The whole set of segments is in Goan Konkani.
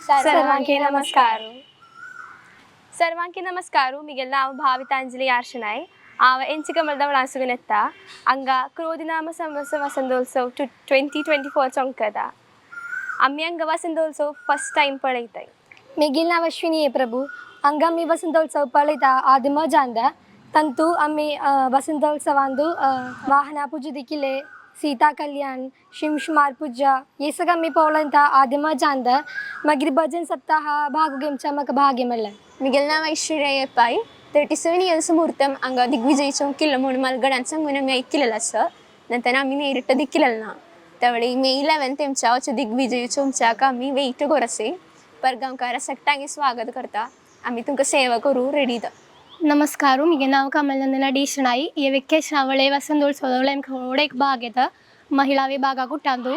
सर्वांकी नमस्कार. सर्वांकी नमस्कार. मिगेल नाव भावितांजली आर्शनाय. आव एंचिकमलದ वळाಸುಗನೆತ್ತ ಅಂಗ ಕ್ರೋಧಿನಾಮ ಸಂವತ್ಸರ ವಸಂತೋತ್ಸವ 2024 चौंकदा आम्ही अंग वसंतोत्सव फर्स्ट टाइम पळयताय. मिगिल नाव अश्विनी आहे प्रभू. हांगा आमी वसंतोत्सव पळयता आदी मजा आंदा तंतू आमी वसंतोत्सवांदू वाहना पूजा देखिले, सीता कल्याण, शिमशुमार पूजा हे सगळं आमी पळयता आदी मजा आंदा. मागीर भजन सप्ताह भाग घेवच्या म्हाका भाग्य मेळ्ळें. मिगेल नाव ऐश्वर्या येपाय. 37 इयर्स मुहूर्तम हांगा दिग्विजय किल्लो म्हणून मालगडान सांगून आमी ऐकलेलं आसा. नंतर आमी नेरिट दिखलेलं ना. त्यावेळी मे 11 आमच्या वचो दिग्विजय चोमच्याक आमी वेट करोसे. परगांवकार सगळ्यांगे स्वागत करता. आमी तुमकां सेवा करू रेडी. नमस्कार. मिगे नाव कमलनंदना डी शणाई. ಈ ವೆಕೇಶನ್ ಅವಳೆ ವಸಂತೋತ್ಸವದವಳೆ एक भाग येता महिला विभागा कुटांदू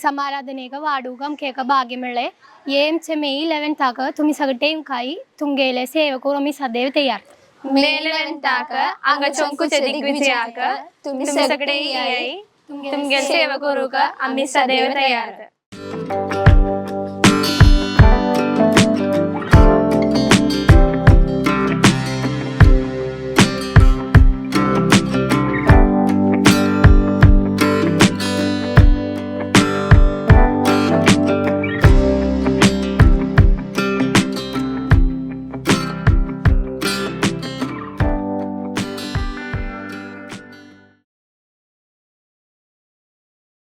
समाराधनेक वाडूक आमकां एक भाग्य मेळ्ळें. हे आमचे मे 11 तुमी सगळे टेम खाई तुमगेले सेवा करूं आमी सदैव तयार. मे 11 हांगा चोंकुचे दिग्विजयाक तुम्ही सगळे याई. तुमगेल सेवा करूक आम्ही सदैव तयार.